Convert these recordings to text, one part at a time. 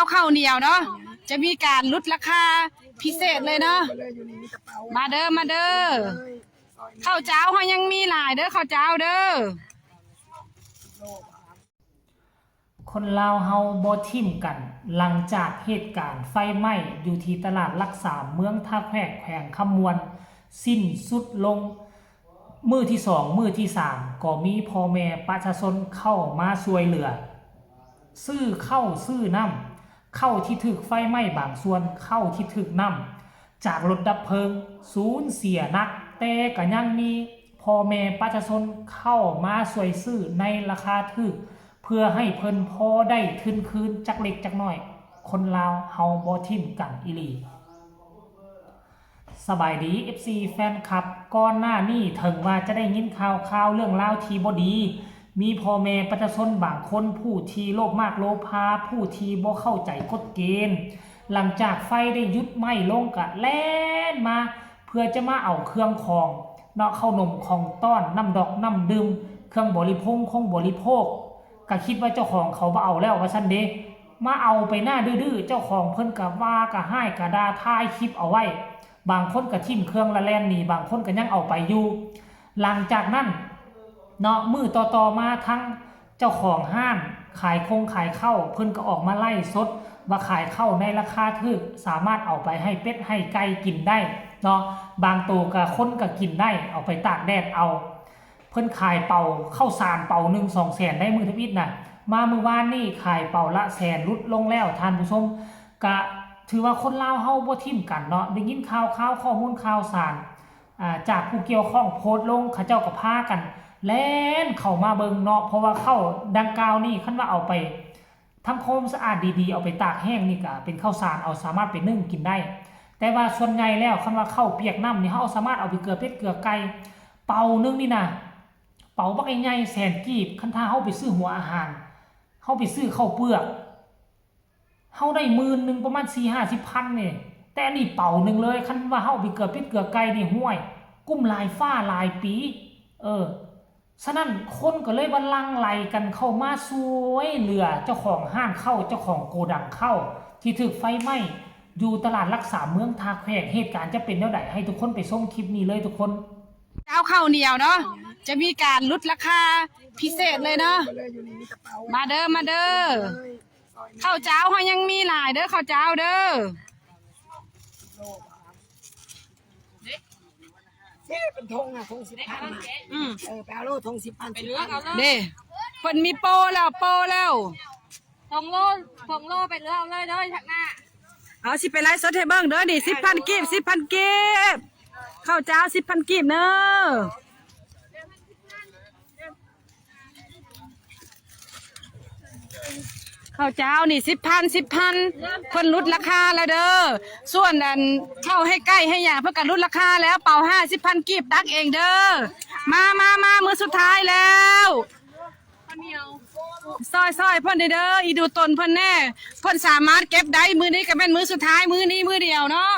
ເຂົ້າໜຽວເນາະ ຈະມີການຫຼຸດລາຄາພິເສດເລີຍເນາະ. ມາເດີ ມາເດີ ເຂົ້າເຈົ້າເຮົາຍັງມີຫຼາຍເດີ ເຂົ້າເຈົ້າເດີ. ຄົນລາວເຮົາບໍ່ຖິ້ມກັນ ຫຼັງຈາກເຫດການໄຟໄໝ້ຢູ່ທີ່ຕະຫຼາດຫຼັກສາມ ເມືອງທ່າແຂກ ແຂວງຄຳມ່ວນ ສິ້ນສຸດລົງ ມື້ທີສອງ ມື້ທີສາມ ກໍມີພໍ່ແມ່ປະຊາຊົນເຂົ້າມາຊ່ວຍເຫຼືອ ຊື້ເຂົ້າຊື້ນ້ຳ ເຂົ້າທີ່ຖືກໄຟໄໝ້ບາງສ່ວນ ເຂົ້າທີ່ຖືກນ້ຳຈາກລົດດັບເພີງ ສູນເສຍໜັກ, ແຕ່ກໍຍັງມີພໍ່ແມ່ປະຊາຊົນເຂົ້າມາຊ່ວຍຊື້ໃນລາຄາຖືກ ເພື່ອໃຫ້ເພິ່ນພໍໄດ້ທຶນຄືນຈັກເລັກຈັກນ້ອຍ. ຄົນລາວເຮົາບໍ່ຖິ້ມກັນອີ່ຫຼີ. ສະບາຍດີ ເອັຟຊີ ແຟນຄລັບ. ກ່ອນໜ້ານີ້ເຖິງວ່າຈະໄດ້ຍິນຂ່າວໆເລື່ອງລາວທີ່ບໍ່ດີ, ມີພໍ່ແມ່ປະຊາຊົນບາງຄົນຜູ້ທີ່ໂລບມາກໂລພາ, ຜູ້ທີ່ບໍ່ເຂົ້າໃຈກົດເກນ, ຫຼັງຈາກໄຟໄດ້ຢຸດໄໝ້ລົງກະແລ່ນມາເພື່ອຈະມາເອົາເຄື່ອງຂອງເນາະ, ເຂົ້າໜົມຂອງຕ້ອນ, ນ້ຳດອກນ້ຳດື່ມ, ເຄື່ອງບໍລິໂພງຄົງບໍລິໂພກ, ກະຄິດວ່າເຈົ້າຂອງເຂົາບໍ່ເອົາແລ້ວວ່າຊັ້ນເດ. ມາເອົາໄປໜ້າດື້ໆ, ເຈົ້າຂອງເພິ່ນກະວ່າກະຮ້າຍກະດ່າ, ຖ່າຍຄລິບເອົາໄວ້. ບາງຄົນກະຖິ້ມເຄື່ອງລະແລ່ນໜີ, ບາງຄົນກະຍັງເອົາໄປຢູ່. ຫຼັງຈາກນັ້ນເນາະ, ມື້ຕໍ່ໆມາ ທາງເຈົ້າຂອງຮ້ານຂາຍຄົງຂາຍເຂົ້າ ເພິ່ນກະອອກມາໄລຟ໌ສົດວ່າຂາຍເຂົ້າໃນລາຄາຖືກ, ສາມາດເອົາໄປໃຫ້ເປັດໃຫ້ໄກ່ກິນໄດ້ເນາະ, ບາງໂຕກະຄົນກະກິນໄດ້, ເອົາໄປຕາກແດດເອົາ. ເພິ່ນຂາຍເປົາເຂົ້າສານເປົາໜຶ່ງສອງແສນໄດ້ມື້ທຳອິດນະ, ມາມື້ວານນີ້ຂາຍເປົາລະແສນຫຼຸດລົງແລ້ວທ່ານຜູ້ຊົມ. ກະຖືວ່າຄົນລາວເຮົາບໍ່ຖິ້ມກັນເນາະ, ໄດ້ຍິນຂ່າວຄາວ ຂໍ້ມູນຂ່າວສານ ອ່າ ຈາກຜູ້ກ່ຽວຂ້ອງໂພສລົງ, ເຂົາເຈົ້າກໍພາກັນແລ່ນເຂົ້າມາເບິ່ງເນາະ, ເພາະວ່າເຂົ້າດັ່ງກ່າວນີ້ ຄັນວ່າເອົາໄປ ທຳຄວາມສະອາດດີໆ ເອົາໄປຕາກແຫ້ງນີ້ກະເປັນເຂົ້າສານເອົາ, ສາມາດໄປໜຶ້ງກິນໄດ້. ແຕ່ວ່າສ່ວນໃຫຍ່ແລ້ວ ຄັນວ່າເຂົ້າປຽກນ້ຳນີ້ ເຮົາສາມາດເອົາໄປເກືອເປັດເກືອໄກ່. ເປົາໜຶ່ງນີ້ນະ ເປົາບັກໃຫຍ່ໆ ແສນກີບ, ຄັນຖ້າເຮົາໄປຊື້ຫົວອາຫານ, ເຮົາໄປຊື້ເຂົ້າເປືອກ, ເຮົາໄດ້ໝື່ນໜຶ່ງ ປະມານສີ່ຫ້າສິບພັນນີ້. ແຕ່ອັນນີ້ເປົາໜຶ່ງເລີຍ, ຄັນວ່າເຮົາເອົາໄປເກືອເປັດເກືອໄກ່ນີ້ ຫ້ວຍ ກຸ້ມຫຼາຍຟ້າຫຼາຍປີ. ເອີ ສະນັ້ນຄົນກໍເລີຍວ່າຫຼັ່ງໄຫຼກັນເຂົ້າມາຊ່ວຍເຫຼືອເຈົ້າຂອງຮ້ານເຂົ້າ, ເຈົ້າຂອງໂກດັງເຂົ້າທີ່ຖືກໄຟໄໝ້ຢູ່ຕະຫຼາດຫຼັກສາມ ເມືອງທ່າແຂກ. ເຫດການຈະເປັນແນວໃດ ໃຫ້ທຸກຄົນໄປຊົມຄລິບນີ້ເລີຍທຸກຄົນ. ເຈົ້າເຂົ້າໜຽວເນາະ ຈະມີການຫຼຸດລາຄາພິເສດເລີຍເນາະ. ມາເດີ ມາເດີ ເຂົ້າເຈົ້າເຮົາຍັງມີຫຼາຍເດີ ເຂົ້າເຈົ້າເດີ. ເດ້ ເປັນຖົງນະ ຖົງສິບພັນນະ. ອືມ ເອີ ໄປເອົາໂລດ ຖົງສິບພັນ ໄປເລືອກເອົາເລີຍ. ເດ້ ເພິ່ນມີໂປແລ້ວ ໂປແລ້ວ. ຖົງໂລ ຖົງໂລໄປເລືອກເອົາເລີຍເດີທາງໜ້າ. ເອົາ ຊິໄປໄລຟ໌ສົດໃຫ້ເບິ່ງເດີນີ້ ສິບພັນກີບ ສິບພັນກີບ. ເຂົ້າເຈົ້າສິບພັນກີບເດີ. ເຂົ້າເຈົ້ານີ້ສິບພັນ ສິບພັນ ເພິ່ນຫຼຸດລາຄາແລ້ວເດີ. ສ່ວນອັນເຂົ້າໃຫ້ໄກ່ໃຫ້ຫຍັງ ເພິ່ນກະຫຼຸດລາຄາແລ້ວ. ເປົາຫ້າສິບພັນກີບ ຕັກເອງເດີ. ມາ ມາ ມາ ມື້ສຸດທ້າຍແລ້ວ. ຊ່ອຍ ຊ່ອຍເພິ່ນແດ່ເດີ ອີ່ດູຕົນເພິ່ນແດ່. ເພິ່ນສາມາດເກັບໄດ້ ມື້ນີ້ກະແມ່ນມື້ສຸດທ້າຍ ມື້ນີ້ມື້ດຽວເນາະ.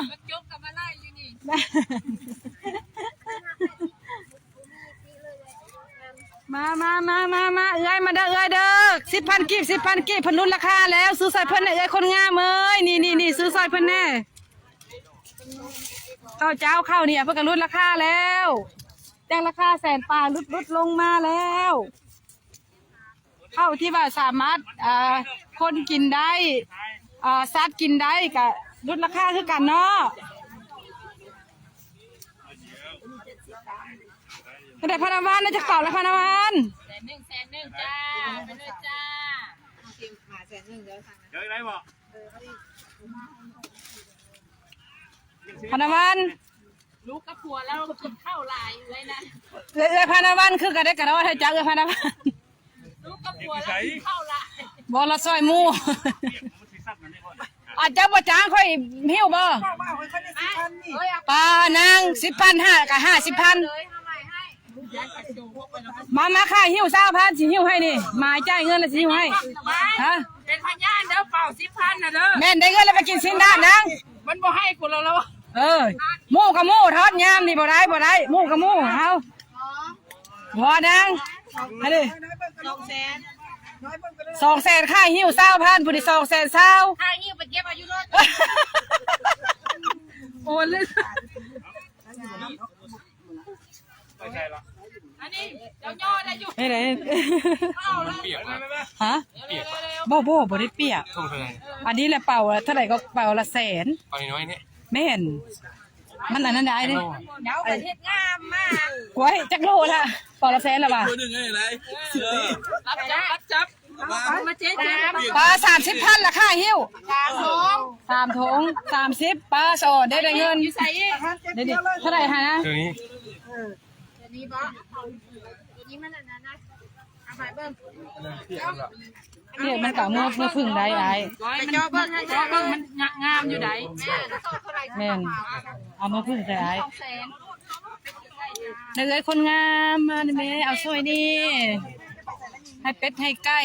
ມາ ມາ ມາ ມາ ມາ ເອື້ອຍ ມາເດີ ເອື້ອຍເດີ. ສິບພັນກີບ ສິບພັນກີບ ເພິ່ນຫຼຸດລາຄາແລ້ວ. ຊື້ຊ່ອຍເພິ່ນແດ່ ເອື້ອຍຄົນງາມເອີຍ. ນີ້ ນີ້ ນີ້ ຊື້ຊ່ອຍເພິ່ນແດ່. ເຂົ້າເຈົ້າເຂົ້າໜຽວ ເພິ່ນກະຫຼຸດລາຄາແລ້ວ. ແຕ່ລາຄາແສນປາຍ ຫຼຸດ ຫຼຸດລົງມາແລ້ວ. ເຂົ້າທີ່ວ່າສາມາດ ເອີ ຄົນກິນໄດ້ ເອີ ສັດກິນໄດ້ ກະຫຼຸດລາຄາຄືກັນເນາະ. ເທົ່າໃດພະນະວັນ ໄດ້ຈັກເປົາແລ້ວພະນະວັນ? ແສນໜຶ່ງ ແສນໜຶ່ງ ຈ້າ ໄປເລີຍຈ້າ. ພະນະວັນ ລູກກັບຜົວລາວກິນເຂົ້າຫຼາຍເອື້ອຍນະ. ເອື້ອຍພະນະວັນຄືກັນໄດ້ກະລອດໃຫ້ຈັກ ເອື້ອຍພະນະວັນ. ລູກກັບຜົວລາວກິນເຂົ້າຫຼາຍ. ບໍ່ລະຊ່ອຍໝູ່. ອາ ເຈົ້າບໍ່ຈ້າງຂ້ອຍຫິ້ວບໍ່? ປານາງ ສິບພັນ ຫ້າກະຫ້າສິບພັນ. ມາ ມາ ຄ່າຫິ້ວຊາວພັນ ຊິຫິ້ວໃຫ້ນີ້. ໝາຍຈ່າຍເງິນລະຊິຫິ້ວໃຫ້. ຮະ? ເປັນພະຍານເດີ ເປົ່າສິບພັນນະເດີ. ແມ່ນໄດ້ເງິນລະໄປກິນຊີ້ນດາດນາງ. ມັນບໍ່ໃຫ້ກູແລ້ວ. ເອີ ໝູ່ກະໝູ່ ທອດຍາມນີ້ບໍ່ໄດ້ ບໍ່ໄດ້ ໝູ່ກະໝູ່ເຮົາ. ບໍ່ນາງ ອັນນີ້ ສອງແສນ ສອງແສນ ຄ່າຫິ້ວຊາວພັນ ຜູ້ນີ້ ສອງແສນຊາວ. ໂອນເລີຍ ໄປໃສລະ ອັນນີ້ເຈົ້າຍໍໄດ້ຢູ່ ເຮັດໃດ ມັນປຽກລະ ຮະ ປຽກລະ ບໍ່ ບໍ່ ບໍ່ໄດ້ປຽກ ຖົງເທົ່າໃດ ອັນນີ້ແຫຼະ ເປົາເທົ່າໃດກໍເປົາລະແສນ ເປົານ້ອຍໆນີ້ ແມ່ນ ມັນອັນນັ້ນໄດ້ເດ້ ເອົາປະເທດງາມມາ ໂອ້ຍ ຈັກໂລລະ ເປົາລະແສນລະວ່າ ຕົວໜຶ່ງໃຫ້ຫຼາຍ ເອີ ຮັບຈັບ ຮັບຈັບ ມາເຈັດ ປາ ສາມສິບພັນລາຄາຫິ້ວ ສາມຖົງ ສາມຖົງ ສາມສິບ ປາ ສະອອນ ໄດ້ ໄດ້ເງິນ ຢູ່ໃສອີກ ໄດ້ ໄດ້ ເທົ່າໃດຫາ ຕົວນີ້ ເອີ ຕົວນີ້ບໍ່ ຕົວນີ້ມັນອັນນັ້ນນະ ເອົາໄປເບິ່ງ ວຽກມັນກໍເອົາເມືອ ເມືອຜຶ່ງໄດ້ອ້າຍ ໄປເຈາະເບິ່ງ ເຈາະເບິ່ງ ມັນງາມຢູ່ໃດ ແມ່ນ ເອົາເມືອຜຶ່ງໃສ່ອ້າຍ ສອງແສນ ເອື້ອຍຄົນງາມ ມານີ້ແມ່ ເອົາຊ່ອຍນີ້ ໃຫ້ເປັດໃຫ້ໄກ່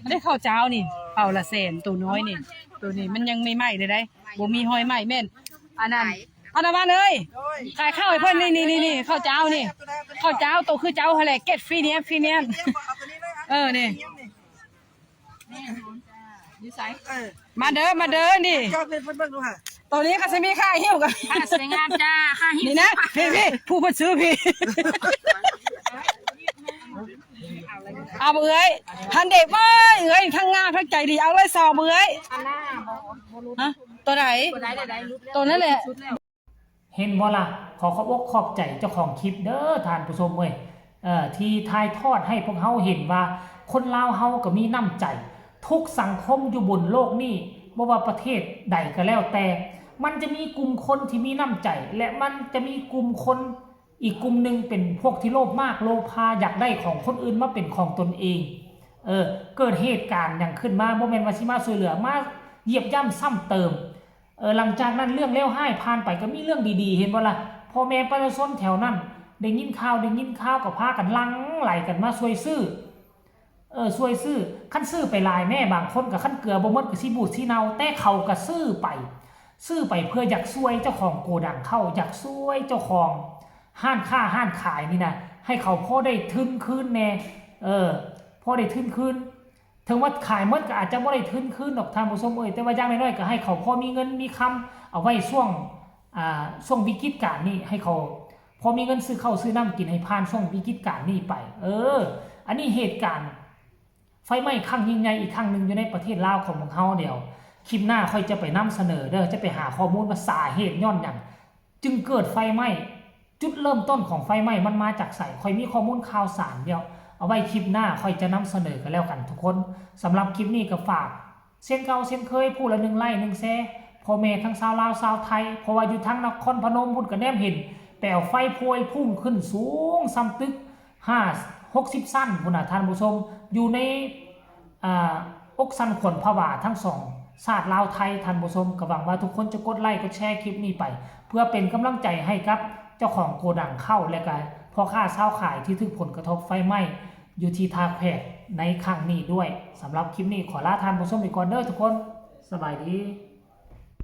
ໄດ້ເຂົ້າເຈົ້ານີ້ ເປົາລະແສນ ໂຕນ້ອຍນີ້ ໂຕນີ້ມັນຍັງໃໝ່ໆເລີຍໄດ໋ ບໍ່ມີຮອຍໄໝ້ ແມ່ນ ອັນນັ້ນ ພະນັກງານເອີຍ ຂາຍເຂົ້າໃຫ້ເພິ່ນ ນີ້ໆໆ ເຂົ້າເຈົ້ານີ້ ເຂົ້າເຈົ້າໂຕຄືເຈົ້າຫັ້ນແຫຼະ ເກຣດພຣີມຽມ ພຣີມຽມ ເອີ ນີ້ ຢູ່ໃສ ເອີ ມາເດີ ມາເດີ ນີ້ ເຈົ້າເປັນເພິ່ນເບິ່ງດູຫາ ໂຕນີ້ກໍຊິມີຄ່າຫິ້ວກັນ ຄ່າສວຍງາມຈ້າ ຄ່າຫິ້ວ ນີ້ນະ ພີ່ໆ ຜູ້ເພິ່ນຊື້ພີ່ ເອົາເອື້ອຍ ຫັ້ນເດ້ ເອີຍ ເອື້ອຍ ທັງງາມທັງໃຈດີ ເອົາເລີຍ ສອງເອື້ອຍ ຮະ ໂຕໃດ ໂຕນັ້ນແຫຼະ ເຫັນບໍ່ລະ ຂໍຂອບອົກຂອບໃຈເຈົ້າຂອງຄລິບເດີທ່ານຜູ້ຊົມເອີຍ ເອີ ທີ່ຖ່າຍທອດໃຫ້ພວກເຮົາເຫັນວ່າ ຄົນລາວເຮົາກໍມີນ້ຳໃຈ ທຸກສັງຄົມຢູ່ບົນໂລກນີ້ ບໍ່ວ່າປະເທດໃດກໍແລ້ວແຕ່ ມັນຈະມີກຸ່ມຄົນທີ່ມີນ້ຳໃຈ ແລະ ມັນຈະມີກຸ່ມຄົນ ອີກກຸ່ມໜຶ່ງເປັນພວກທີ່ໂລບມາກໂລພາ ຢາກໄດ້ຂອງຄົນອື່ນມາເປັນຂອງຕົນເອງ ເອີ ເກີດເຫດການຫຍັງຂຶ້ນມາ ບໍ່ແມ່ນວ່າຊິມາຊ່ວຍເຫຼືອ ມາຢຽບຢ່ຳຊ້ຳເຕີມ ເອີ ຫຼັງຈາກນັ້ນເລື່ອງເລວຮ້າຍຜ່ານໄປ ກໍມີເລື່ອງດີໆ ເຫັນບໍ່ລະ ພໍ່ແມ່ປະຊາຊົນແຖວນັ້ນໄດ້ຍິນຂ່າວ ໄດ້ຍິນຂ່າວ ກໍພາກັນຫຼັ່ງໄຫຼກັນມາຊ່ວຍຊື້ ເອີ ຊ່ວຍຊື້ ຄັນຊື້ໄປຫຼາຍແມ້ ບາງຄົນກໍຄັນເກືອບໍ່ໝົດກໍຊິບູດຊິເນົ່າ ແຕ່ເຂົາກໍຊື້ໄປ ຊື້ໄປເພື່ອຢາກຊ່ວຍເຈົ້າຂອງໂກດັງເຂົ້າ ຢາກຊ່ວຍເຈົ້າຂອງຮ້ານຄ້າຮ້ານຂາຍນີ້ນະ ໃຫ້ເຂົາພໍໄດ້ທຶນຄືນແດ່ ເອີ ພໍໄດ້ທຶນຄືນ ເຖິງວ່າຂາຍໝົດກໍອາດຈະບໍ່ໄດ້ທຶນຄືນດອກທ່ານຜູ້ຊົມເອີຍ ແຕ່ວ່າຢ່າງໜ້ອຍໆກໍໃຫ້ເຂົາພໍມີເງິນມີຄຳ ເອົາໄວ້ຊ່ວງ ອ່າ ຊ່ວງວິກິດການນີ້ ໃຫ້ເຂົາພໍມີເງິນຊື້ເຂົ້າຊື້ນ້ຳກິນ ໃຫ້ຜ່ານຊ່ວງວິກິດການນີ້ໄປ ເອີ ອັນນີ້ເຫດການ ໄຟໄໝ້ຄັ້ງຍິ່ງໃຫຍ່ອີກຄັ້ງໜຶ່ງຢູ່ໃນປະເທດລາວຂອງພວກເຮົາ ດຽວຄລິບໜ້າຂ້ອຍຈະໄປນຳສະເໜີເດີ ຈະໄປຫາຂໍ້ມູນວ່າສາເຫດຍ້ອນຫຍັງຈຶ່ງເກີດໄຟໄໝ້ ຈຸດເລີ່ມຕົ້ນຂອງໄຟໄໝ້ມັນມາຈາກໃສ ຂ້ອຍມີຂໍ້ມູນຂ່າວສານ ດຽວເອົາໄວ້ຄລິບໜ້າຂ້ອຍຈະນຳສະເໜີກັນແລ້ວກັນທຸກຄົນ. ສຳລັບຄລິບນີ້ກໍຝາກເຊັ່ນເກົ່າເຊັ່ນເຄີຍ ຜູ້ລະໜຶ່ງໄລ້ໜຶ່ງແຊ ພໍ່ແມ່ທັງຊາວລາວຊາວໄທ ເພາະວ່າຢູ່ທາງນະຄອນພະນົມພຸ້ນກໍແນມເຫັນແປວໄຟພວຍພຸ່ງຂຶ້ນສູງສ່ຳຕຶກ ຫ້າ ຫົກສິບຊັ້ນພຸ້ນນະທ່ານຜູ້ຊົມ ຢູ່ໃນ ອ່າ ອົກສັ່ນຂວັນຜະວາທັງສອງຊາດລາວໄທ. ທ່ານຜູ້ຊົມ ກໍຫວັງວ່າທຸກຄົນຈະກົດໄລ້ກົດແຊຄລິບນີ້ໄປ ເພື່ອເປັນກຳລັງໃຈໃຫ້ກັບເຈົ້າຂອງໂກດັງເຂົ້າ ແລະກະພໍ່ຄ້າຊາວຂາຍທີ່ຖືກຜົນກະທົບໄຟໄໝ້ຢູ່ທີ່ທ່າແຂກໃນຄັ້ງນີ້ດ້ວຍ. ສຳລັບຄລິບນີ້ຂໍລາທ່ານຜູ້ຊົມໄປກ່ອນເດີທຸກຄົນ. ສະບາຍດີ.